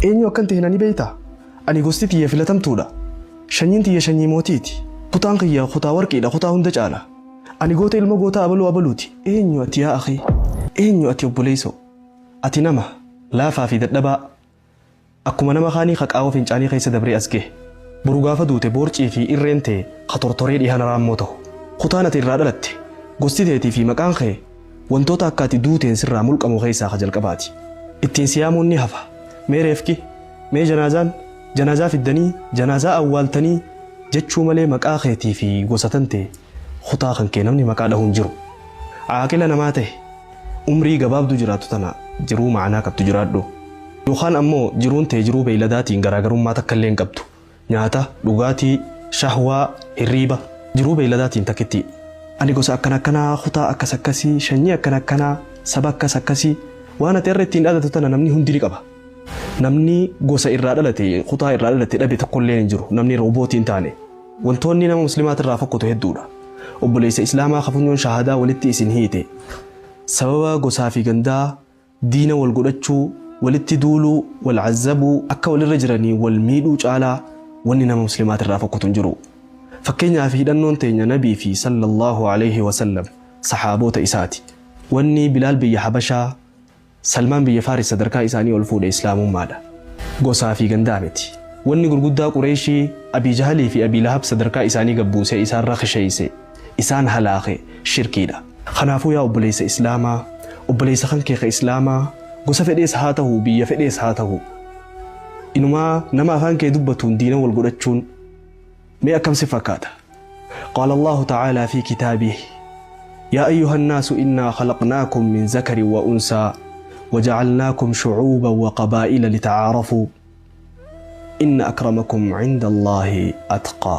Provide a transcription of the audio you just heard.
Eenyu akkan ta'e na ni beeytaa? Ani gosti tiyya filatamtuudha. Shanyiin tiyya shanyii mootiiti. Kutaan kiyya kutaa warqiidha kutaa hunda caala. Ani goota ilma gootaa abaluu abaluuti. Eenyu ati yaa akhii? Eenyu ati obboleeysoo? Ati nama, laafaa fi dadhabaa. Akkuma nama kaanii ka qaawa fincaanii keessa dabree as gahe. Boru gaafa duute boorcii fi irreen tee ka tortoree dhihana raammoo tahu. Kutaan ati irraa dhalatte, gosti teetii fi maqaan kee wantoota akka ati duuteen sirraa mulqamu keessaa ka jalqabaati. Ittiin si yaamuun ni hafa. Mee reefki? Mee janaazaan? Janaazaa fiddanii? Janaazaa awwaaltanii? Jechuu malee maqaa keetii fi gosa tantee kutaa kan kee namni maqaa dhahu hin jiru. Aaqila namaa tahi. Umrii gabaabduu jiraattu tana jiruu ma'anaa qabdu jiraadhu. Yookaan ammoo jiruun tee jiruu beeyladaatiin garaagarummaa takkallee hin qabdu. Nyaata, dhugaatii, shahwaa, hirriiba. Jiruu beeyladaatiin takkittii. Ani gosa akkana akkanaa, kutaa akkas akkasii, shanyii akkana akkanaa, saba akkas akkasii. Waan ati har'a ittiin dhaadatu tana namni hundi ni qaba. Namni gosa irraa dhalate, kutaa irraa dhalate dhabe tokkolleen hin jiru. Namni roobootii hin taane. Wantoonni nama muslimaatirraa fokkotu hedduudha. Obboleessa Islaamaa ka funyoon shahaadaa walitti isin hiite. Sababa gosaa fi gandaa diina wal godhachuu, walitti duuluu, wal azzabuu, akka walirra jiranii wal miidhuu caalaa wanni nama muslimaatirraa fokkotu hin jiru. Fakkeenyaaf hidhannoon teenya Nabii fi sallallahu alayhi wa sallam sahaaboota isaati. Wanni Bilaal biyya Habashaa, Salmaan biyya Faaris sadarkaa isaanii ol fuudhe Islaamummaadha. Gosaa fi gandaa miti. Wanni gurguddaa Qureeyshii, Abii Jahalii fi Abii Lahab sadarkaa isaanii gad buusee isaan rakisheeyse, isaan halaake, shirkiidha. Kanaafuu yaa obboleessa Islaamaa, obboleessa kan kee ka Islaamaa, gosa fedhees haa tahu, biyya fedhees haa tahu, inumaa nama afaan kee dubbatuun diina wal godhachuun mee akkam si fakkaata? Qaala Allaahu ta'aalaa fi kitaabihi, Yaa ayyuhannaasu innaa khalaqnaakum min zakarin wa unsaa wa ja'alnaakum shu'uuban wa qabaa'ila lita'aarafuu inna akramakum 'inda Allaahi atqaakum.